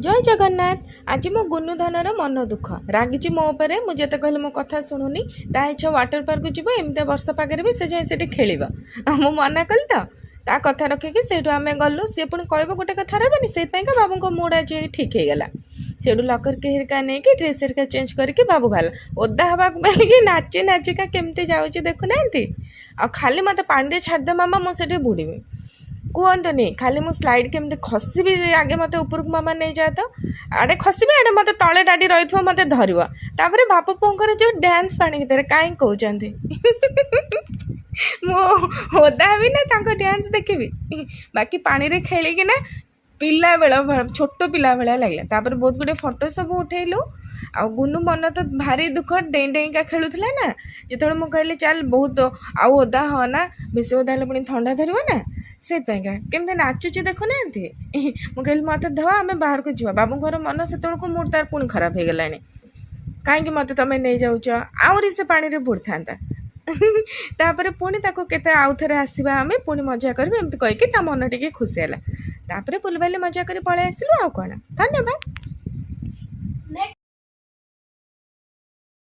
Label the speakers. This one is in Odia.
Speaker 1: ଜୟ ଜଗନ୍ନାଥ। ଆଜି ମୋ ଗୁନୁଧନର ମନ ଦୁଃଖ, ରାଗିଛି ମୋ ଉପରେ। ମୁଁ ଯେତେ କହିଲେ ମୋ କଥା ଶୁଣୁନି। ତା ଇଚ୍ଛା ୱାଟର ପାର୍କକୁ ଯିବ। ଏମିତିଆ ବର୍ଷା ପାଗରେ ବି ସେ ଯାଇ ସେଠି ଖେଳିବ। ଆଉ ମୁଁ ମନା କଲି ତ ତା କଥା ରଖିକି ସେଇଠୁ ଆମେ ଗଲୁ। ସିଏ ପୁଣି କହିବ ଗୋଟେ କଥା ରହିବନି। ସେଇଥିପାଇଁକା ବାବୁଙ୍କ ମୁଡ଼ ଆଜି ଠିକ୍ ହେଇଗଲା। ସେଇଠୁ ଲକର ହେରିକା ନେଇକି, ଡ୍ରେସ୍ ହେରିକା ଚେଞ୍ଜ କରିକି ବାବୁ ବାହାରିଲା। ଓଦା ହେବାକୁ ବୋଲିକି ନାଚି ନାଚିକା କେମିତି ଯାଉଛି ଦେଖୁନାହାନ୍ତି। ଆଉ ଖାଲି ମୋତେ ପାଣିରେ ଛାଡ଼ିଦେ ମାମା, ମୁଁ ସେଠି ବୁଡ଼ିବି। କୁହନ୍ତୁନି, ଖାଲି ମୁଁ ସ୍ଲାଇଡ୍ କେମିତି ଖସିବି, ଆଗେ ମୋତେ ଉପରକୁ ମାମା ନେଇଯାଏ ତ। ଆଡ଼େ ଖସିବି, ଆଡ଼େ ମୋତେ ତଳେ ଡାଡ଼ି ରହିଥିବ, ମୋତେ ଧରିବ। ତାପରେ ବାପ ପୁଅଙ୍କର ଯେଉଁ ଡ୍ୟାନ୍ସ ପାଣି ଭିତରେ, କାହିଁ କହୁଛନ୍ତି? ମୁଁ ଓଦା ହେବି ନା ତାଙ୍କ ଡ୍ୟାନ୍ସ ଦେଖିବି? ବାକି ପାଣିରେ ଖେଳିକିନା ପିଲାବେଳ, ଛୋଟ ପିଲା ଭଳିଆ ଲାଗିଲା। ତାପରେ ବହୁତ ଗୁଡ଼ିଏ ଫଟୋ ସବୁ ଉଠେଇଲୁ। ଆଉ ଗୁନୁ ମନ ତ ଭାରି ଦୁଃଖ, ଡେଇଁ ଡେଇଁକା ଖେଳୁଥିଲା ନା। ଯେତେବେଳେ ମୁଁ କହିଲି, ଚାଲ, ବହୁତ ଆଉ ଓଦା ହ ନା, ବେଶୀ ଓଦା ହେଲେ ପୁଣି ଥଣ୍ଡା ଧରିବ ନା, ସେଇଥିପାଇଁକା କେମିତି ନାଚୁଛି ଦେଖୁନାହାନ୍ତି। ମୁଁ କହିଲି, ମୋତେ ଧ, ଆମେ ବାହାରକୁ ଯିବା। ବାବୁଙ୍କର ମନ ସେତେବେଳକୁ ମୁଡ଼ ତାର ପୁଣି ଖରାପ ହେଇଗଲାଣି। କାହିଁକି ମୋତେ ତମେ ନେଇଯାଉଛ? ଆହୁରି ସେ ପାଣିରେ ବୁଡ଼ିଥାନ୍ତା। ତାପରେ ପୁଣି ତାକୁ କେତେ ଆଉ ଥରେ ଆସିବା, ଆମେ ପୁଣି ମଜା କରିବୁ, ଏମିତି କହିକି ତା ମନ ଟିକେ ଖୁସି ହେଲା। ତାପରେ ବୁଲିବାଲି ମଜା କରି ପଳେଇ ଆସିଲୁ। ଆଉ କ'ଣ? ଧନ୍ୟବାଦ।